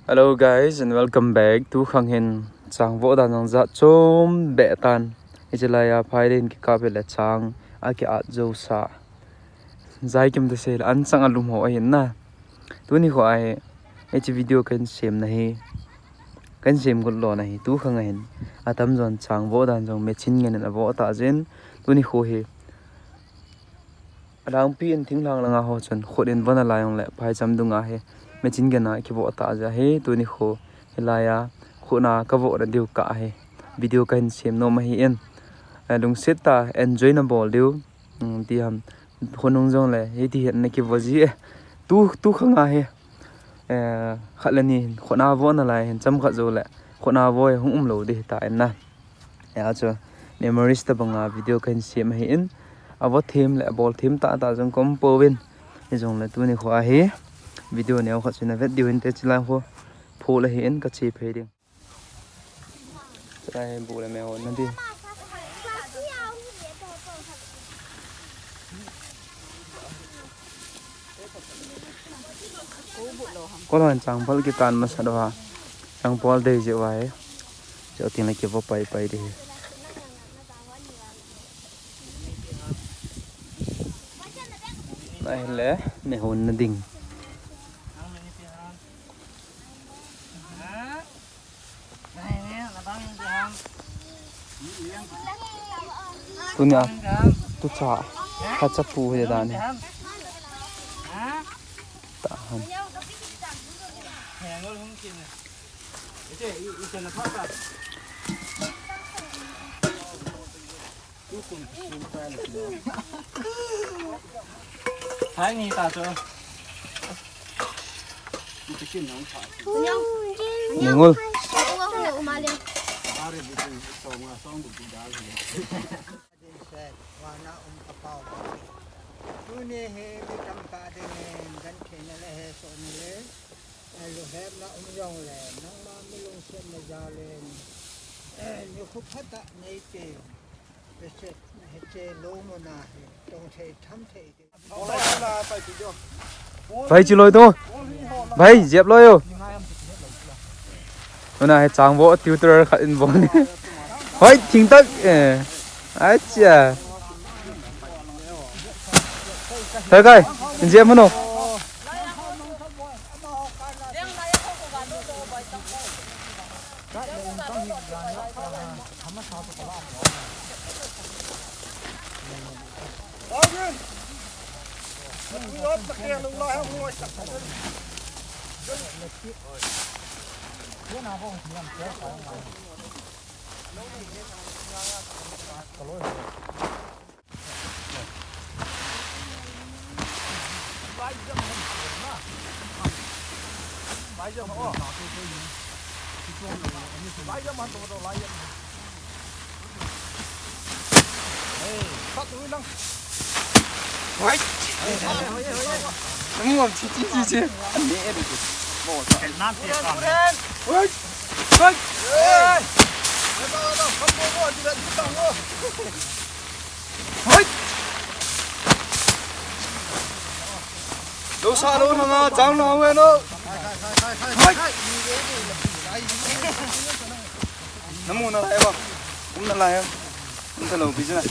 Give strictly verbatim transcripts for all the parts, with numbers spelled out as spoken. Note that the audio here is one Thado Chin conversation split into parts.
Hello guys and welcome back. Tu khang hin chang vo dan jong jat chom be tan. Hiche laiya phai din kikap le chang a ki at jo sa. Jai kim te sei le an chang alum ho ahin na. Tuni kho ahi. Hiche video kan sem na hi. Kan sem got lo na hi. Tu khang ahin. Atam jon chang vo dan jong machine ngen in avo ta jin. Tuni kho hi. Adangpi in thinglhang langa ho chun khut in von a lai jong le phaicham dunga hi machine gena kivo ta ja hi tuni kho hilaiya khut na kavo na diu ka hi video kahin sem nom ahi in. Eh, lungset ta enjoy na bol diu. Um, ti ham khonung jong le hiti hin na kivo ji e tu tu khanga hi. Eh, khat le ni hin khut na vo na lai hin cham khat jo le khut na vo hi hung um lo di ta in na. Hia chu memories ta banga video kahin sem ahi in. Avo them le abol them ta ta jong kom po vin. Hi jong le tuni kho ahi. Video neo khat sina vet diu hin te chilai kho. Phu le hi in ka chi phei ding. Chilai bu le me ho na di. Kol hon changpal kikan masa doh a. Changpal dei jeh uva hi. Chuteng le kivo pai pai ding hi. Nahile, me hon na ding. Tunia, tu cha, kha cha pu he dan he. Ta han. Hai ni ta cho. Ningul. Tuni hi mi tamtah dingin gentheina le hesohna le lunghetna um jongle nangma mi lungsetna jalin nikho phatah neipeh. Hiche lou muna hi tong thei tham thei ding. Bhai, chiloi to. Bhai, jep loi o. Tuna hi chang vo tutorial khat in vo ni. Hoi, thing tak. Eh. Acha. Thoi kai, in jep mano. Lou sa lou thanga chang na hung e no. Namu na lai ba. Um na lai. Um ta lou pi jina.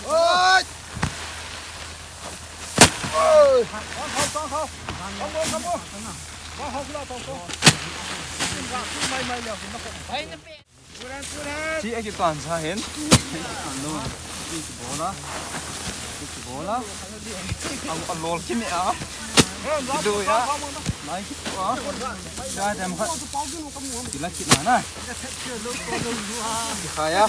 Oi. Oi. Come on, come on. Chi a kipan sa hin. Ano, chi bola. Chi bola. Ang alol kimi a. Kido ya. Lai ki a. Sa dem kha. Kila kina na. Kaya.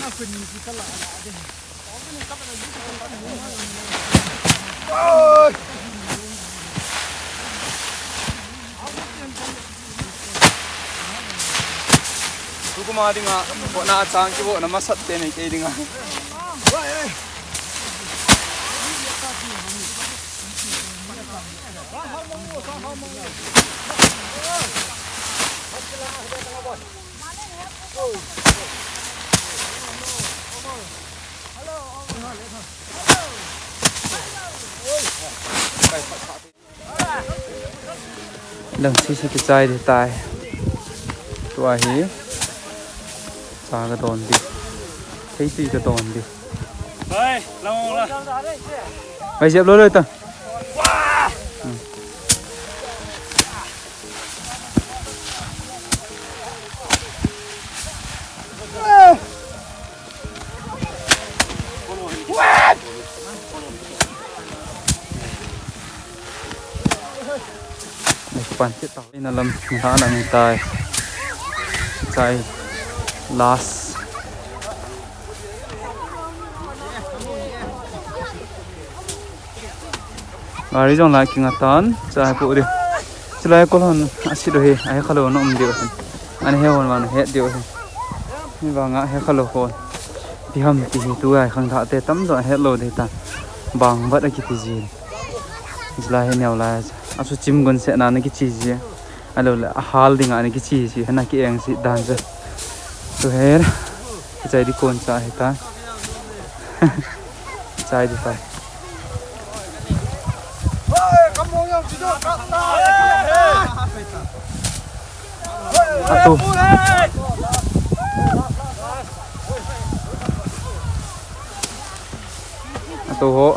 Tukuma dinga, kona chang kivo na masat te nei kei dinga. Lang sisi kichai ding tai. Tua hi. Cha kadon ding. Theitui kadon ding. Bai, lang lang. Bai, jep loi loi ta. Hmm. Pan kit ta. Ina lam na na ni tai. Chai. Last. Gari jong la kinga tan, cha pu ding. Chulai kol hon, asit u hi, ahe khalou na um diu hin. Ana he hon vang het diu hin. Hivang a he khalou hon. Ti ham ti hi tu ai khangthah te tamjo ahet lou ding ta. Bang vat akiti ji. Chulai hi neo lai. Asu chim gon se na na kichi ji. Alou le, ahal ding a na kichi ji. Hana ki eng ji dan ji. Tu he. Kichai ding kon cha hi ta. Chai ding tai. Atu. Atu ho.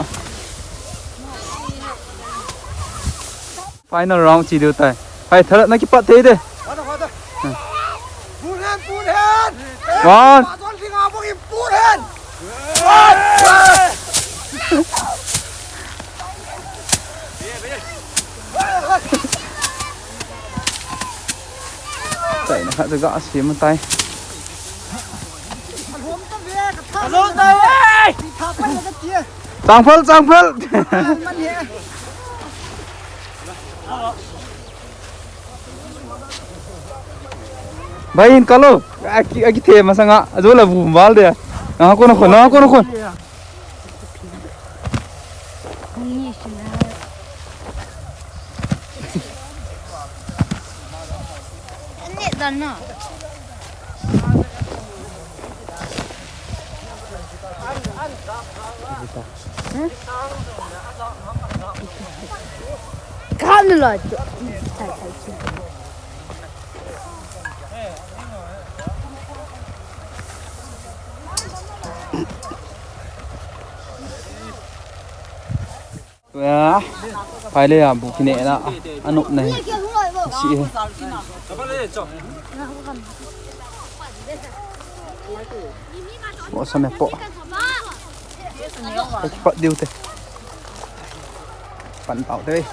Final round chi diu tai. Hai, thalat na kipat thei de. Pun hen, pun hen. One. Pun hen. Tai na kha ga si ma tai. Changphal, changphal. Bai in kalo. Aki, aki the masanga. Ajo la bu mal de. Na ko na ko, na ko na ko. Kan lo. Tua, phai le a bu kine na, a, anop na hi. Si hi. Bo sa me po. Ai, pat diu te. Pan tau te.